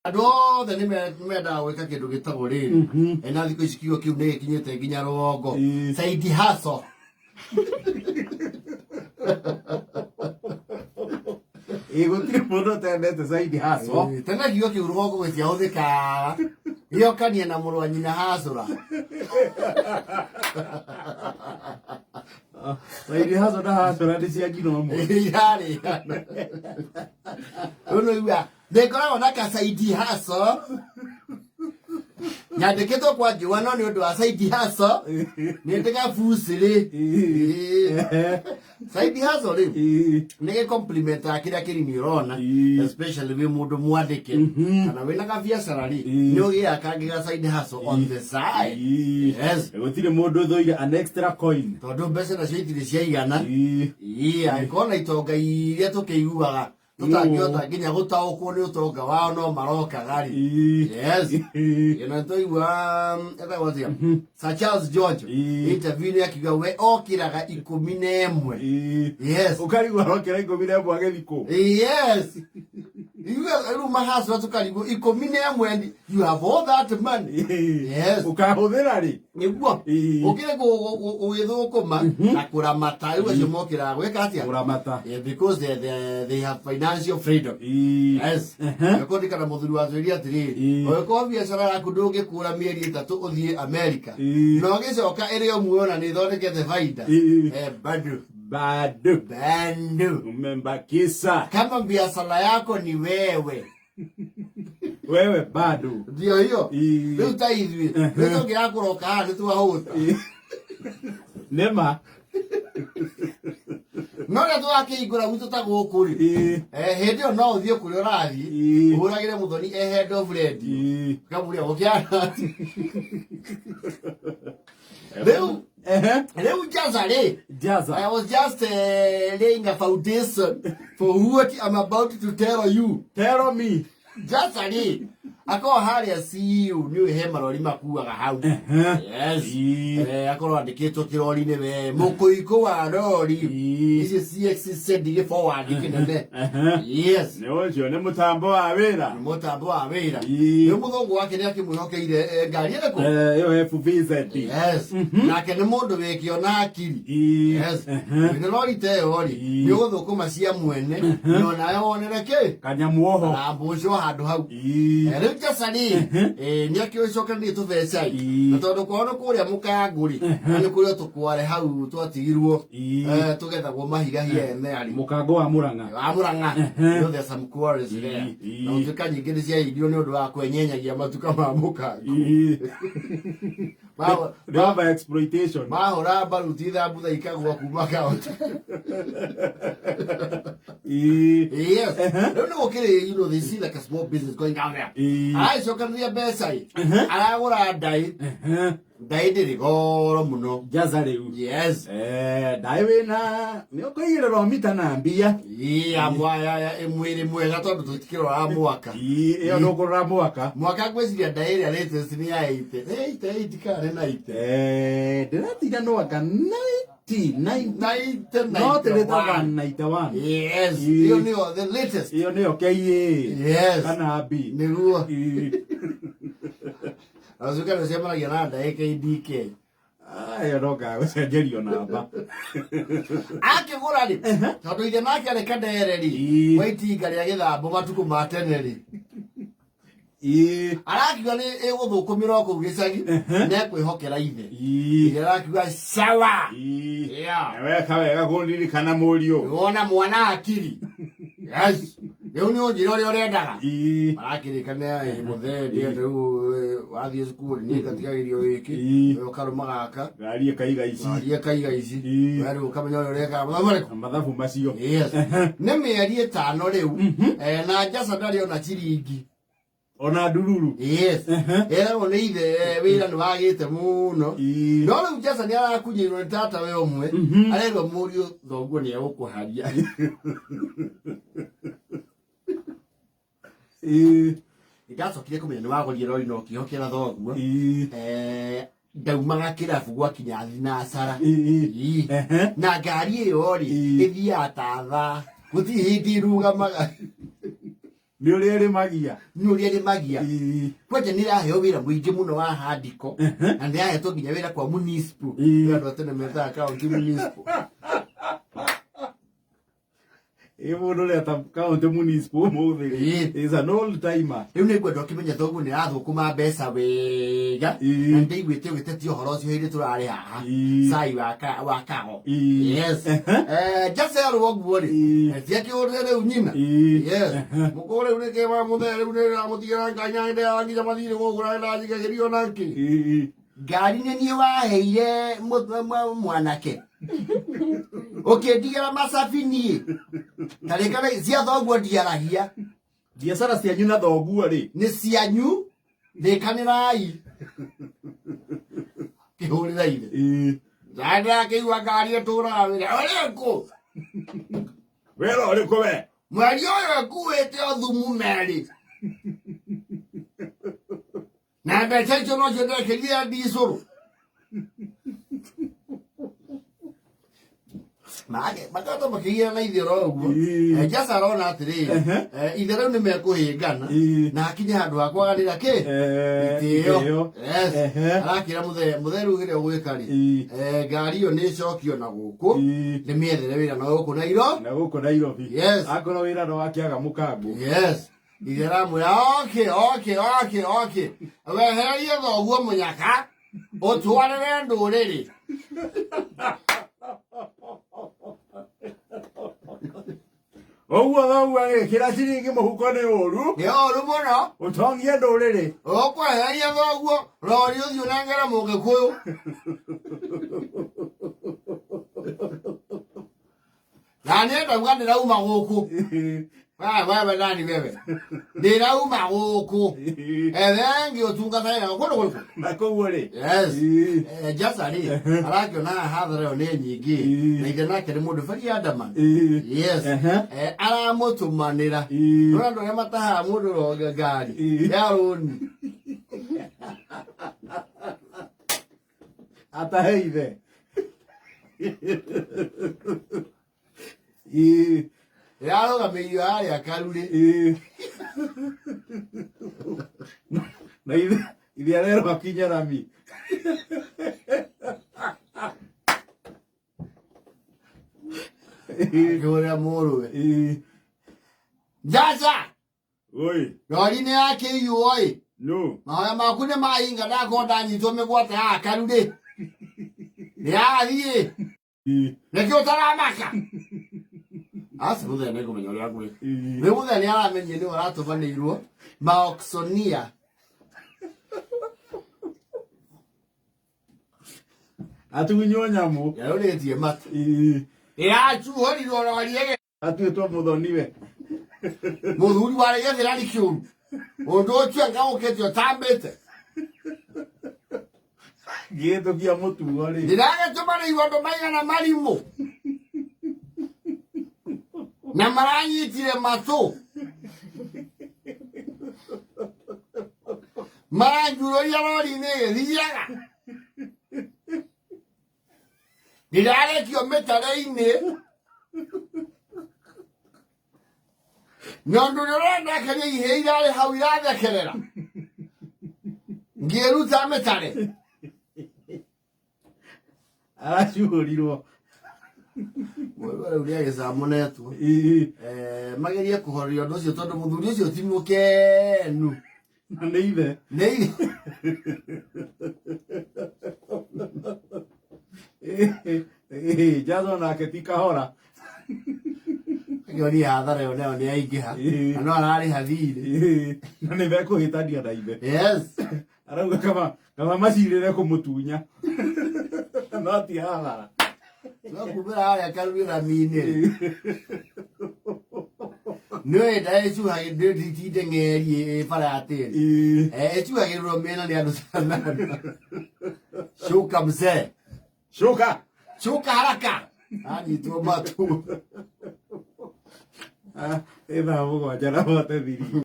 Andũ othe nĩ mendaga gwĩka kĩndũ gĩtagwo rĩrĩ. Na thikũ ici kiugo kĩu nĩ gĩkinyĩte nginya rũgongo. Side hustle. Ĩ, gũtirĩ mũndũ ũtendete side hustle. Tene kiugo kĩu rũgongo gĩtiahũthĩkaga. Gĩokania na mũrũ wa nyina hacũra. Side hustle na hacũra nĩ cia nyina ũmwe. Irarĩ. Rĩu nĩ ũigua nĩngoragwo na ka side hustle. Nyandĩkĩtwo kwa njũa no nĩ ũndũ wa side hustle nĩ ndĩgabucĩrĩ. Side hustle rĩ nĩ gĩ compliment ya kĩrĩa kĩnini ũrona, especially wĩ mũndũ mwandĩke kana wĩna gabiacara rĩ, nĩ ũgĩaga kangĩ ga side hustle on the side. Yes. Gũtirĩ mũndũ ũthũire an extra coin. Tondũ mbeca nacio itirĩ ciaigana. Ĩĩ, angĩkorwo na itonga iria tũkĩiguaga tũtangĩhota nginya gũtaũkwo nĩ ũtonga wao no marokaga rĩ. Yes. Ĩno twaigua etagwo atĩa, Sir Charles George, interview-inĩ akiuga we okĩraga 11. Yes. Ũkarigwo arokĩra 11 agĩthiĩ kũ? Yes. Ithuĩ rĩu mahacũra tũkarigwo 11 and you have all that money. Yes. Ũkahũthĩra rĩ? Nĩguo. Ũkĩrĩ gũgĩthũkũma na kũramata, rĩu acio mokĩraga gwĩka atĩa? Kũramata. Yeah, because they have financial freedom. Yes. Nĩkũririkana mũthuri wa twĩri atĩrĩrĩ, ũngĩkorwo biacara yaku ndũngĩkũra mĩeri 3 ũthiĩ America, na ũgĩcoka ĩrĩ o muoyo na nĩ ĩthondekete baida. Eh, bado. Bado. Bado. Umembakisa. Kama biashara yako ni wewe. Wewe bado. Ndio hiyo. Rĩu ta ithuĩ, rĩu tũngĩaga kũroka haha nĩ twahũta. Nĩma. No rĩrĩa tũgakĩhingũra gwitũ ta gũkũ rĩ, hĩndĩ ĩyo no ũthiĩ kũrĩa ũrathiĩ, ũhũragĩre Mũthoni e head of radio. Ũkamũria gũkĩhana atĩa. Rĩu rĩu Jaza rĩ, Jaza. I was just laying a foundation for what I'm about to tell you. Tell me. Jaza rĩ, akorwo harĩa CEO nĩ he marori makuaga hau. Yes. Akorwo andĩkĩtwo kĩrori-inĩ we mũkũikũ wa rori. Ici CXC gĩ forward kĩnene. Yes. Nĩ ũcio nĩ mũtambo wa wĩra. Nĩ mũtambo wa wĩra. Rĩu mũthũngũ wake nĩ akĩmwĩhokeire ngari ĩrĩkũ? Ĩyo FVZ. Yes. Nake nĩ mũndũ wĩ kĩo na akiri. Yes. Wĩna rori ta ĩyo rĩ, nĩ ũgũthũkũma cia mwene na onawe wonere kĩ? Kanyamũ oho. Karambũcwo handũ hau. Rĩu Jaca rĩ, nĩ akĩũcokanĩrie tũbeca ĩ. Na tondũ kwao nĩ kũrĩa mũkangu rĩ, na nĩ kũrĩa tũkware hau twatigirwo, tũgethagwo mahiga here and there rĩ. Mũkango wa Mũrang'a. Wa Mũrang'a. You know, there's some quarries there. Na gũtuĩka nyingĩ nĩ ciahindirwo nĩ ũndũ wa kwenyenyagia matuka ma mũkango. Nĩ over exploitation. Mahũra mbaruti thambutha ikagwa kuma kaunti. Yes. Rĩu nĩ gũkĩrĩ, you know, they see like a small business going down there. Aracokanĩria mbeca ĩ, aragũra ndaĩ. Ndaĩ ndĩrĩ goro mũno. Jaza rĩu. Yes. Ndaĩ wĩna nĩ ũkũigĩrĩrwo mita na mbia. Ya mwĩrĩ mwega tondũ tũtikĩroraga mwaka. Ĩyo ndũkũrora mwaka. Mwaka ngwĩciria ndaĩ ĩrĩa latest nĩ ya 80. 80, 80 kana nĩ 90. Ndĩratiga no anga 90, 90. 90, Not 91. later than 91. Yes. Ĩyo nĩyo the latest. Ĩyo nĩyo KA. Yes. Kana B. Nĩguo. Acuka nĩ ũcemanagia na ndaĩ KDK. Ĩyo no ngagũcenjerio namba. Akĩgũra rĩ, tondũ ithe nake arĩ kandere rĩ, wa itinga rĩa gĩthambo matukũ ma tene rĩ. Arakiuga nĩ ĩgũthũkũmĩra o kũu gĩcagi, nĩ ekwĩhokera ithe. Ithe arakiuga sawa. Yeah. Weka wega kũndirikana mũriũ. Wona mwana akiri. Yes. Rĩu nĩ ũnjĩre ũrĩa ũrendaga. Marakĩrĩkania mũthee ndĩrenda rĩu wathiĩ cukuru niĩ ngatigagĩrio wĩki. We ũkarũma gaka. Ngari ĩkaiga ici. Ngari ĩkaiga ici. We rĩu ũkamenya ũrĩa ũrekaga. Mathabu marĩkũ? Mathabu macio. Yes. Nĩ mĩeri 5 rĩu. Na Jaca ndarĩ ona ciringi. Ona ndururu. Yes. Eragwo nĩ ithe wĩra nĩ wagĩte mũno. No rĩu Jaca nĩ arakunyĩirwo nĩ tata we ũmwe. Arerwo mũriũ thoguo nĩ egũkũharia. Ndacokire kũmenya nĩ wagũrire rori na ũkĩhokera thoguo. Ndaumaga kĩrabu gwakinya thinacara. Na ngari ĩyo rĩ, ĩthiaga ta thaa. Gũtirĩ hĩndĩ ĩrũgamaga. Nĩ ũrĩa ĩrĩmagia. Nĩ ũrĩa ĩrĩmagia. Kwanja nĩ ĩraheo wĩra mũingĩ mũno wa handiko na nĩ yahetwo nginya wĩra kwa municipal. Andũ a tene metaga county municipal. Ĩ mũndũ ũrĩa ta county municipal ũmũthĩ rĩ is an old timer. Rĩu nĩ ngwenda ũkĩmenye thoguo nĩ arathũkũma mbeca wega. Na nĩndaiguĩte ũgĩtetia ũhoro ũcio hĩndĩ tũrarĩ haha cai wa kago. Yes. Njacerwo ũguo rĩ, tiakĩhũrĩre rĩu nyina. Yes. Mũkũrũ rĩu nĩkĩ wa mũthee rĩu nĩ ndĩramũtigĩra Ngai na nĩndĩranginya mathirĩ gũkũ na nĩndĩranjikagĩrio na kĩ. Ngari nĩ niĩ waheire mwanake ũkĩndigĩra macabi niĩ tarĩka cia thoguo ndiaragia. Biacara cianyu na thoguo rĩ nĩ cianyu, rĩkanĩrai kĩhũrĩra ithe. Ndĩrakĩigua ngari ĩtũraga wĩra ũrĩkũ? Wĩra ũrĩkũ we? Mweri ũyũ ĩkuĩte o thumu merĩ na mbeca icio nocio ndekĩrire ndicũrũ. Makoretwo makĩgiana na ithe oro ũguo. Jasa arona atĩrĩrĩ, ithe rĩu nĩ mekũhĩngana na akinye handũ ha kwaganĩra kĩ itĩo. Yes. Arakĩra mũthee, mũthee rĩu kĩrĩa ũgwĩka rĩ, ngari ĩyo nĩ ĩcokio na gũkũ nĩmĩethere wĩra na gũkũ Nairobi. Na gũkũ Nairobi. Yes. Akorwo wĩra no wakĩaga mũkango. Yes. Ithe aramwĩra okay, okay, okay, okay. Wehererie thoguo mũnyaka ũtwarĩre ndũrĩrĩ. Ũguo thoguo agĩkĩra ciringi mũhuko nĩ ũru. Nĩ ũru mũno. Ũtongie ndũrĩrĩ. Ũkweheria thoguo rori ũthiĩ ũnengere mũgĩkũyũ. Na niĩ ndauga ndĩrauma gũkũ. Wewe nani wewe? Ndĩrauma gũkũ. Ethengi ũtungata wĩra kũndũ kũrĩkũ? Na kũguo rĩ. Yes. Jasa rĩ, arakĩona hathara ĩyo nĩ nyingĩ. Na ithe nake nĩ mũndũ very adamant. Yes. Aramũtũmanĩra. Nĩ andũ arĩa matahaga mũndũ ngari ya rũni. Atahe ithe. Yarũgamĩirio harĩa Karurĩ. Na ithe arerwo akinye rami. Akĩhũrĩra mũrũwe. Jasa! Oi. Rori nĩ yakĩiywo ĩ. No. Mahoya maku nĩ mahinga ndakorwo ndanyitwo mĩgwate haha Karurĩ. Nĩ yathiĩ. Nĩkĩ ũtaramaka? Aci mũthee nĩ ngũmenya ũrĩa ngwĩka. Rĩu mũthee nĩ aramenyire nĩwe ũratũmanĩirwo maoksonia. Atunywo nyamũ. Yarũrĩtie mata. Ĩracuhũrirwo rori ĩgĩ. Atuĩtwo mũthoniwe. Mũthuri warĩ gĩthĩrani kĩũru. Ũndũ ũcio anga ũkĩte ũtambĩte. Gĩtũkia mũtugo rĩ. Ndĩragĩtũmanĩirwo andũ maigana marimũ. Na maranyitire matũ. Maranjurũria rori-inĩ ĩgĩthiaga. Ndĩrarekio mĩtare-inĩ. Na ũndũ ũrĩa ũrandakaria ihĩĩ irarĩ hau irathekerera. Ngĩruta mĩtare. Aracuhũrirwo. Mũrũ rĩu nĩ agĩcamunetwo. Magerie kũhoreria ũndũ ũcio tondũ mũthuri ũcio ti mũkenu. Na nĩ ithe. Nĩ ithe. Jason nake ti kahora. Akĩonia hathara ĩyo nayo nĩ yaingĩha. Na no ararĩha thirĩ. Na nĩ mekũhĩtania na ithe. Yes. Arauga kaba macirĩre kũmũtunya. No ti hathara. No kumĩra harĩa Karurĩ rami-inĩ rĩ. Nĩ ũĩ nda ĩcuhagĩrwo nditinde ng'eri ĩ bara ya tĩri. Ĩcuhagĩrĩrwo mĩena nĩ andũ sanana. Shuka mzee. Shuka. Shuka haraka. Anyitwo matũ. Ĩ thaa 7:43.